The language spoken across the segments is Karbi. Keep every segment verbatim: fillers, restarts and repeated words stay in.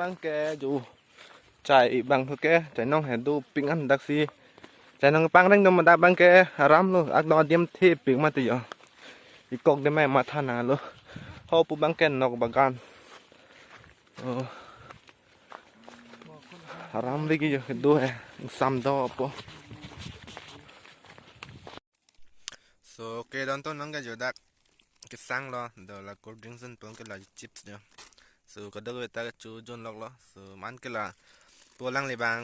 Bangke jo chai bang thu ke, chainong he dopik an daksi. Chainong pangreng dom dak bangke aram lo, akdong adim thepik mati jo. Ikok de mai matha nanglo. Ho pu bangke nok bagan. Oh. Aram veki jo do he, sam dopo. So, okay, don atum nang ke jo dak kesang lo, do la cold drinks an pon ke la chips jo. So, kadokave ta chu jon lok lo. So, man ke lapu alangli bang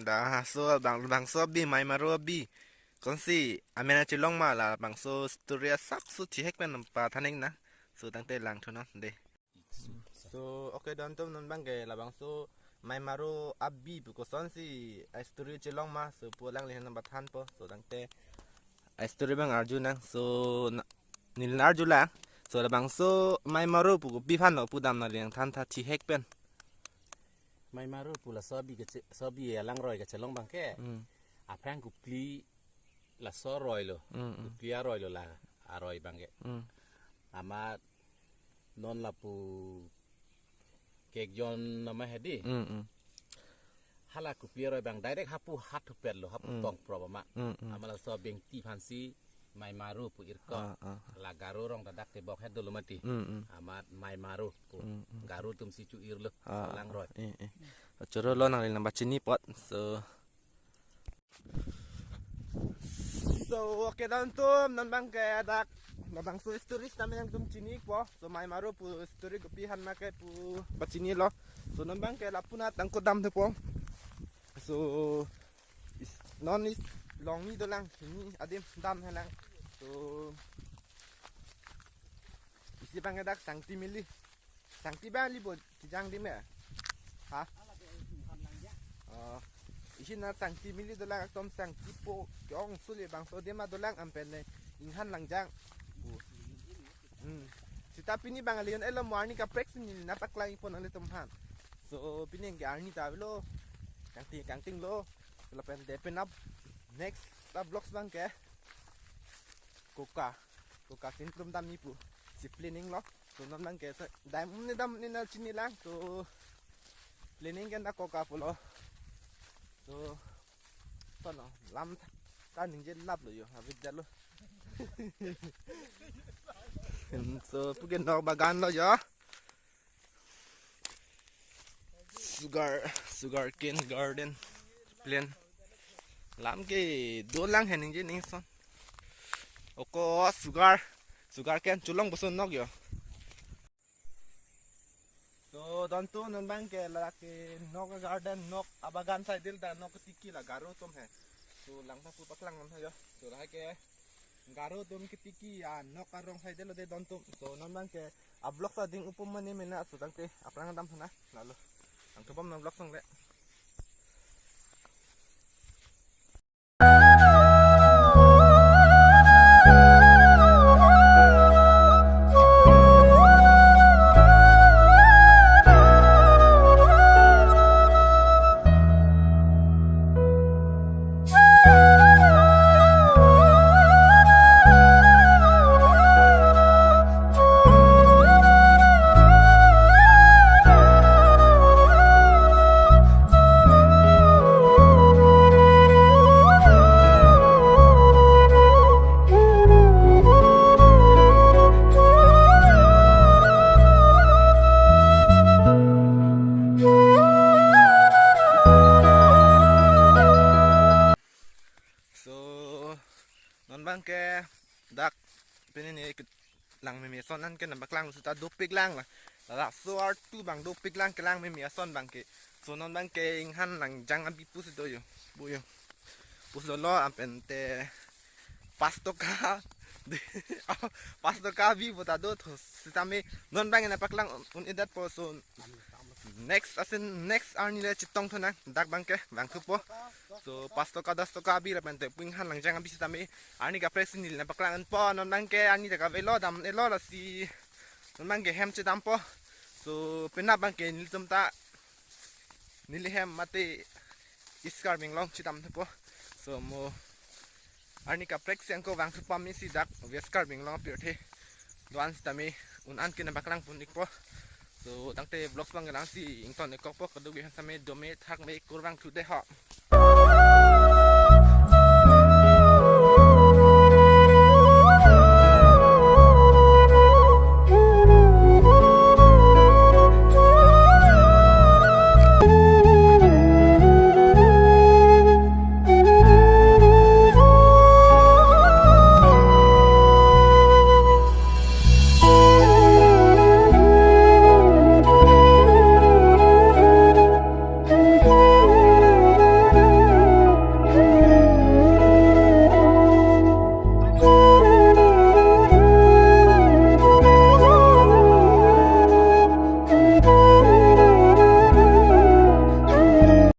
da so bang, bangso abi, Maimaro abi. Konsi amen chelong ma, labangso story asaksi chihek pen pathan ik nang. So, tangte lang thu non de. So, okay, don atum, non bangke labangso Maimaro abi pu kosonsi a story chelong ma, so pu alangli han pathanpo. So, tangte a story bang arju nang. So, na, neli arju lang. So, labangso Maimaro pu kopi aphan lo pu dam nangli nangthan tha chihek pen. Maimaro pu laso abi keche-, so abi alangroi kechelong bangke. Hmm. Aphrang kupli laso aroi lo. Hmm, hmm. Kupli aroi lo la aroi bangke. Hmm. Amat non lapu kekjon nama hedi. Hmm, hmm. Hala kupli aroi bang direct hapu hat thupet lo, hapu Hmm. tong prop ama. Hmm, hmm. Amat laso abengti aphansi Maimaro pu irko. Ah, ah. La Garo rong ta dak tebok he dolo mati. Hmm, hmm. Amat Maimaro pu. Hmm, hmm. Garo atumsi chu-ir lo. Ah, alangroi. Eh, eh. Choro lo, nangli nang pachini apot. So, So, okay, don atum, non bangke dak labangso story sitame nangtum chini ikpo. So, Maimaro pu story kopi aphan ma ke pu pachini lo. So, non bangke lapu nat angko dam thupo. So, is, non is longni dolang, ni adim dam helang. So, isi bangke dak sangti mili. Sangti bang li bo kijang di me. Ha? Oh, isi na sangti mili dolang, akdom sangti po kyong suli bangso adim ma dolang, ampen le inghan langjang. Bu. Hmm. Sita pini bang alion elo mo arni kaprek si neli nangpaklang ikpo nanglitum aphan. So pini ke arni ta avelo. Kangting kangting lo. Lapen de penap next a vlogs bangke. Koka. Koka si nelitum damji pu si planning lo. So non bangke so dam ne dam ne na chini lang. So planning ke na koka pulo. So tono lam ta ningje lap lo jo, habit jalo. So pu ke nok bagan lo jo. Sugar, sugar cane garden plan. Lam ke dolang he ningje ning son. Oko sugar, sugar cane chelong boson nok jo. So don atum, non bangke lake nok garden, nok abagan side ta nok ketiki la Garo atum he. So lang ta pu paklang non jo. So la ke Garo atum ketiki anok arong side lo de don atum. So non bangke a vlog ta ding upum mane mena, so tangte aphrang dam sana lalo. Nangtubom non vlog song le. So, non bangke dak pini ne langmeme ason an ke nangpaklang sita dopik lang la. Laso artu bang dopik lang kelang meme ason bangke. So non bangke inghan langjang abi pusi do jo. Bu jo. Pus lo lo ampen te pas toka. Pas toka abi bo ta do tho sitame non bang nangpaklang un-edet po so next asin next arni le chetong thu nang dak bangke bang thupo. So pas toka das toka abi lapen te pu inghan langjang abi sitame arni kaprek si neli nangpaklang unpo, non bangke arni ta kavelo dam elo lasi non bangke hem chedampo. So penap bangke nelitum ta neli hem mate East Karbi Anglong chedam thupo. So mo arni kaprek si angko vang thupame si dak West Karbi Anglong apirthe do-an sitame un-an ke nangpaklang pon ikpo. So, tangte vlogs abang langsi ington-ikpo, kadokave aphan tame dome thakme kurvangthu dei ho.